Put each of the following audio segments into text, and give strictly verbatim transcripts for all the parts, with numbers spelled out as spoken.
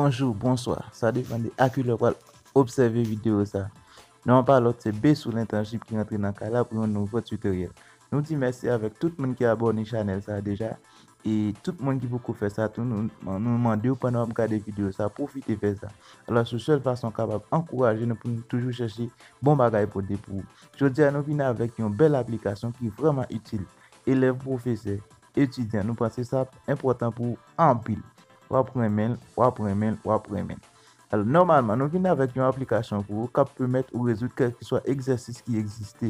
Bonjou, bonswa, sa depann de a kilè w pral obsève videyo sa. Non pa lòt, se Besou Lentanjib ki rantre nan kay la pou yon nouvo tutoriel. Nou di mèsi avèk tout moun ki abòne chanèl sa deja. E tout moun ki poko fè sa tou, nou, nou mande w pandan w ap gade videyo sa, pwofite fè sa. Alò, se sèl fason w kapab ankouraje nou pou nou toujou chèche bon bagay pote pou ou. Jodi a, nou vin avèk yon bèl aplikasyon ki vrèman itil. Elèv, pwofesè, etidyan, nou panse sa enpòtan pou ou anpil. W ap renmen l, w ap renmen l, w ap renmen l. Alò, nòmalman, nou vin avèk yon aplikasyon pou ou k ap pèmèt ou rezoud kèlkeswa egzèsis ki egziste.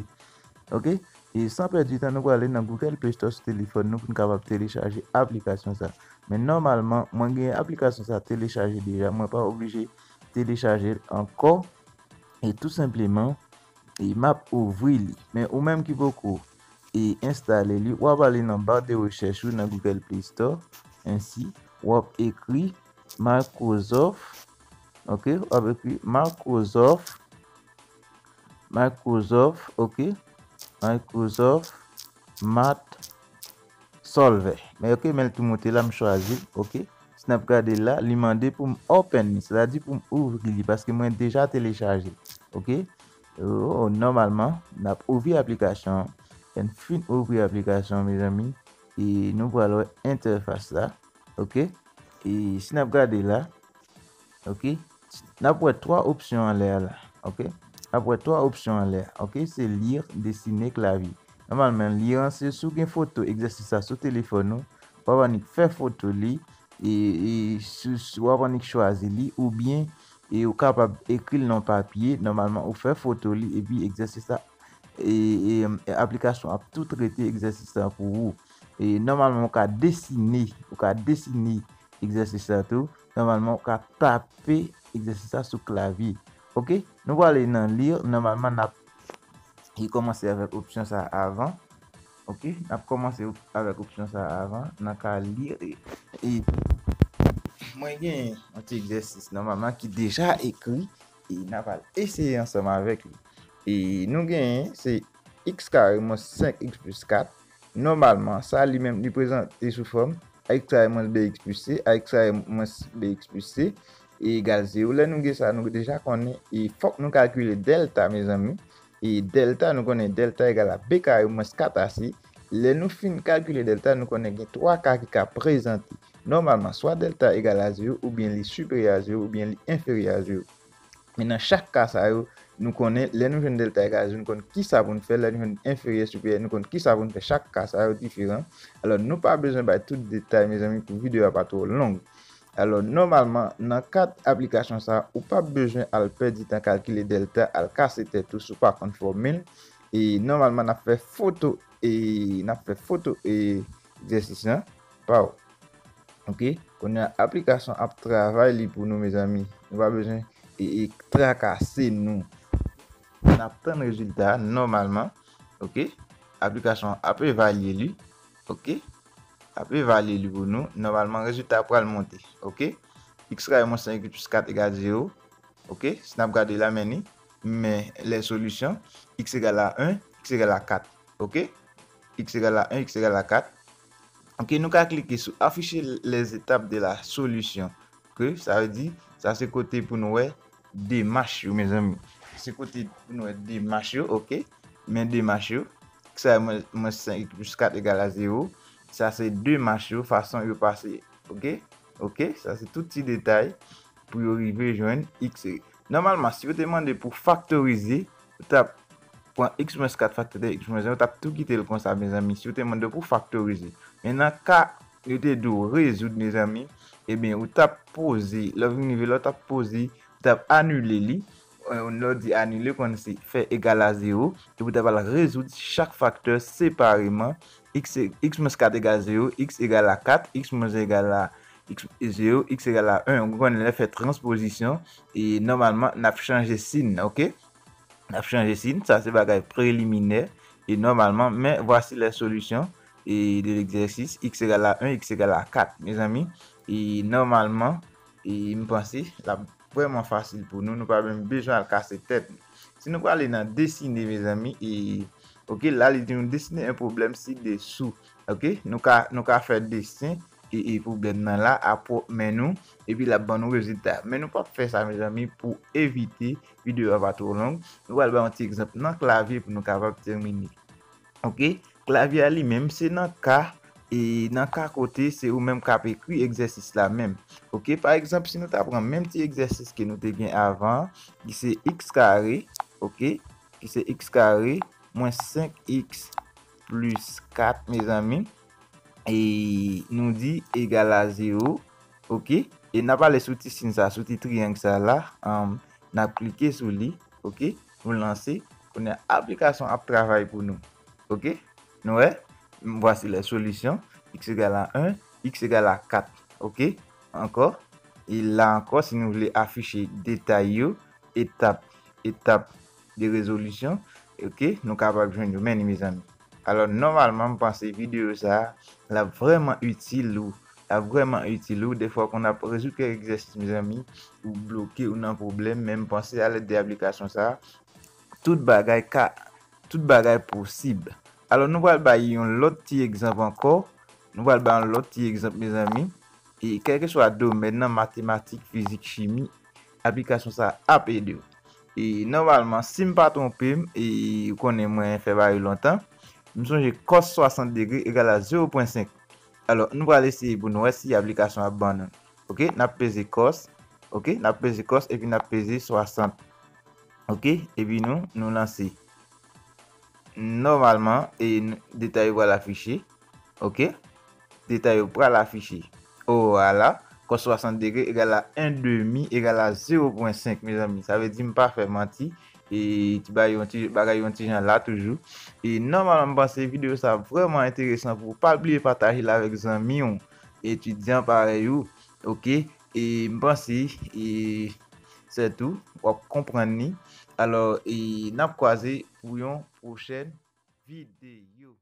Oke? E san pèdi tan, nou prale nan Google Play Store sou telefòn nou pou n kapab telechaje aplikasyon sa. Men nòmalman, mwen gen aplikasyon sa telechaje deja, mwen pa oblije telechaje l ankò. E tou senpleman, e m ap ouvri li. Men ou menm ki poko e enstale li, w ap ale nan ba de rechèch ou nan Google Play Store, ensi, w ap ekri Microsoft, oke, w ap ekri Microsoft, Microsoft, oke, Microsoft Math Solver. Men oke, men l tou moute la, m chwazi l, oke. Si n ap gade la, li mande pou m open li, sètadi pou m ouvri li, paske mwen deja telechaje l, oke. Oh, nòmalman, n ap ouvri aplikasyon an. Lè n fin ouvri aplikasyon an, mezanmi, e nou pral wè entèfas la, oke. E si n ap gade la, oke, n ap wè twa opsyon anlè a la, oke. N ap wè twa opsyon anlè a, oke, se lire, dessiner, clavier. Nòmalman, lire an se si w gen foto egzèsis sa sou telefòn ou, w ap annik fè foto li, e, e si, si w ap annik chwazi li, oubyen e ou kapab ekri l nan papye. Nòmalman, ou fè foto li, epi egzèsis sa, e, e, e aplikasyon ap tou trete egzèsis sa pou ou. E nòmalman, ou ka desine, ou ka desine egzèsis sa tou. Nòmalman, ou ka tape egzèsis sa sou klavye. Oke? Nou prale nan lire. Nòmalman, n ap e kòmanse avèk opsyon sa avan. Oke? N ap kòmanse op- avèk opsyon sa avan. Nan ka lire. E, e mwen gen yon ti egzèsis nòmalman ki deja ekri. E n ap al eseye ansanm avèk li. E nou genyen, se x kare mwens senk x plis kat. Nòmalman, sa li menm, li prezante sou fòm a x kare mwens b x plis c, a x kare mwens b x plis c egal zewo. Lè nou gen sa, nou deja konnen, e fòk nou kalkile dèlta, mezanmi. E dèlta, nou konnen dèlta egal a b kare mwens kat a c. Lè nou fin kalkile dèlta, nou konnen gen twa ka ki ka prezante. Nòmalman, swa dèlta egal a zewo, oubyen li siperyè a zewo, oubyen li enferyè a zewo. Men nan chak ka sa yo, nou konnen, lè nou jwenn dèlta egal a zewo, nou konn kisa pou n fè. Lè nou jwenn enferyè, siperyè, nou konn kisa pou n fè. Chak ka sa yo diferan. Alò, nou pa bezwen bay tout detay, mezanmi, pou videyo a pa twò long. Alò, nòmalman, nan kad aplikasyon sa, ou p ap bezwen al pèdi tan kalkile dèlta, al kase tèt ou si w pa konn fòmil. E nòmalman, n ap fè foto, e n ap fè foto, e egzèsis lan pa w. Oke? Kounye a, aplikasyon ap travay li pou nou, mezanmi. Nou pa bezwen e, e trakase nou. N ap tann rezilta a nòmalman. Oke? Aplikasyon an ap evalye li. Oke? Ap evalye li pou nou. Nòmalman, rezilta a pral monte. Oke? X kare mwens senk x plis kat egal zewo. Oke? Si n ap gade la, men ni, men les solutions, x egal a en, x egal a kat. Oke? X egal a en, x egal a kat. Oke, nou ka klike sou afficher les étapes de la solution. Oke, sa vle di, sa se kote pou nou wè demach yo, mezanmi. Se kote pou nou wè demach yo, oke? Men demach yo. Sa, mwens senk x plis kat egal a zewo. Sa se demach yo, fason yo pase, oke? Oke, sa se tout ti detay pou yo rive jwenn x. Nòmalman, si yo te mande pou faktorize, ou t ap pran x mwens kat faktè de x mwens en, ou t ap tou kite l konsa, mezanmi, si yo te mande w pou faktorize. Men nan ka yo te di w rezoud, mezanmi, ebyen, ou t ap poze, lè w vin rive la, ou t ap poze, ou t ap anile li. Eh, lè w di anile, konn se fè egal a zewo, epi w t ap al rezoud chak faktè separeman. X, x mwens kat egal zewo, x egal a kat, x mwens en egal a x, zewo, x egal a en. Ou konnen lè fè transpozisyon, e nòmalman, n ap chanje sin, oke? N ap chanje sin, sa se bagay preliminè, e nòmalman, men vwasi les solutions e de l'exercice, x egal a en, x egal a kat, mezanmi. E nòmalman, e m panse l ap vrèman fasil pou nou, nou pa menm bezwen al kase tèt nou. Si nou prale nan desine, mezanmi, e, oke, la, li di nou dessiner un problème ci-dessous. Oke, nou ka, nou ka fè desen e, e pwoblèm nan la a pwòp men nou, epi l ap ban nou rezilta. Men nou p ap fè sa, mezanmi, pou evite videyo a pa twò long. Nou pral bay yon ti egzanp nan klavye pou nou kapab tèmine. Ok? Klavye a li menm, se nan ka, e nan ka kote se ou menm k ap ekri egzèsis la menm. Ok? Pa egzanp, si nou ta pran menm ti egzèsis ke nou te gen avan, ki se x kare, ok? Ki se x kare mwens senk x plis kat, mezanmi. E nou di egal a zewo, ok? E n ap ale sou ti siy sa, sou ti triyang sa la, um, n ap klike sou li, ok? Nou lanse. Kounye a, aplikasyon ap travay pou nou, ok? Nou wè? Voici les solutions. X egal a en, x egal a kat, ok? Ankò. E la ankò, si nou vle afiche detay yo, etap, etap de rezolisyon, ok, nou kapab jwenn yo. Men li, mezanmi. Alò, nòmalman, m panse videyo sa a, l ap vrèman itil ou. L ap vrèman itil ou. Defwa, kon ap rezoud kèk egzèsis, mezanmi, ou bloke, ou nan pwoblèm, men m panse alèd de aplikasyon sa a, tout bagay ka, tout bagay posib. Alò, nou pral bay yon lòt ti egzanp ankò. Nou pral bay yon lòt ti egzanp, mezanmi. E kèlkeswa domèn nan, matematik, fizik, chimi, aplikasyon sa a ap ede w. E nòmalman, si m pa twonpe m, e ou konnen mwen fè bagay yo lontan, m sonje kòs swasant degre egal a zewo pwen senk. Alò, nou pral eseye pou nou wè si aplikasyon ap ban nou. Ok, n ap peze kòs. Ok, n ap peze kòs epi n ap peze swasant. Ok, epi nou, nou lanse. Nòmalman, e n-, detay yo pral afiche. Ok, detay yo pral afiche. O, ala, kòs swasant degre egal a en demi egal a zewo pwen senk, mezanmi. Sa vle di m pa fè manti. E ti bagay yon ti, bagay yon ti jan la toujou. E nòmalman, m panse videyo sa vrèman enteresan pou ou. Pa bliye pataje l avèk zanmi w. Etidyan parèy ou, ok? E m panse, e, sètou, w ap konprann li. Alò, e, n ap kwaze pou yon pwochèn videyo.